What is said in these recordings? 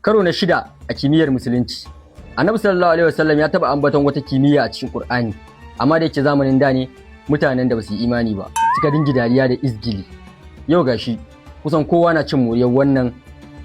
Karo na shida a kimiyyar Musulunci. Annabi sallallahu alaihi wasallam ya taba ambaton wata kimiyya a cikin Qur'ani, amma da yake zamanin da ne, mutanen da basu yi imani ba suka dingi dariya da izgili. Yau gashi kusan kowa na cin moriyar wannan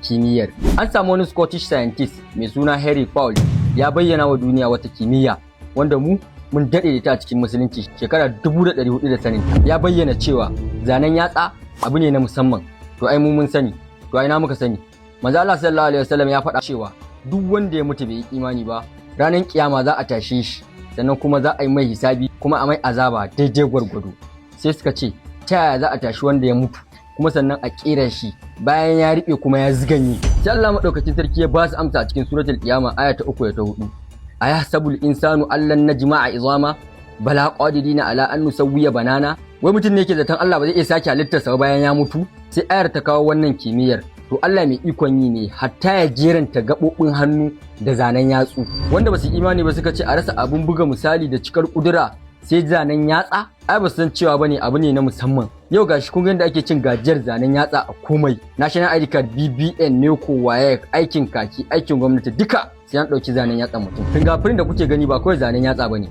kimiyyar. An samu wani Scottish scientist mai suna Henry Paul ya bayyana wa duniya wata kimiyya wanda mu mun daɗe da ita a cikin Musulunci, shekara 1400 da sanin. Ya bayyana cewa zanen yatsa abu ne na musamman. To ai mu mun sani. To ai na muka sani? Manzo Allah sallallahu alaihi wasallam ya faɗa cewa duk wanda ya mutu bai yi imani ba, ranar kiyama za a tashe shi, sannan kuma za a yi mai hisabi, kuma a mai azaba daidai gwargwado. Sai suka ce, ta yaya za a tashi wanda ya mutu, kuma sannan a kera shi bayan ya riɓe kuma ya ziganye? Sai Allah madaukakin sarki ya ba su amsa a cikin Suratul Qiyama, aya ta 3 da ta 4: أيحسب الإنسان أن لن نجمع عظامه بلى قادرين على أن نسوي بنانه. Wai mutum ne yake zaton Allah ba zai iya sake halittarsa ba bayan ya mutu? Sai ayar ta kawo wannan kimiyyar. To Allah mai ikon yi ne, hatta ya jeranta gaɓoɓin hannu da zanen yatsu. Wanda ba su imani ba suka ce, a rasa abun buga misali da cikar kudura sai zanen yatsa? Ai ba su san cewa bane abu ne na musamman. Yau gashi kun ga yadda ake cin gajiyar zanen yatsa a komai: national ID card, BVN, NECO, WAEC, aikin kaki, aikin gwamnati, duka sai an ɗauki zanen yatsan mutum. Fingerprint da kuke gani ba kawai zanen yatsa bane,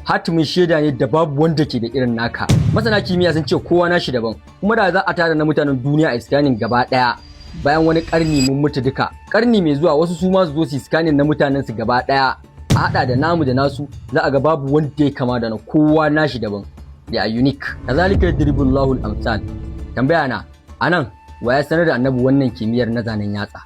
hatimin shaida ne da babu wanda ke da irin naka. Masana kimiyya sun ce kowa nashi daban, kuma da za a tara na mutanen duniya a scanning gaba daya, bayan wani karni mun mutu duka, karni mai zuwa wasu su ma su zo su scanning na mutanen su gaba daya, a hada da namu da nasu, za a ga babu wanda ya kama da na kowa, nashi daban. They are unique. كذلك يضرب الله الأمثال. Tambaya na anan, wa ya sanar da Annabi wannan kimiyyar na zanen yatsa?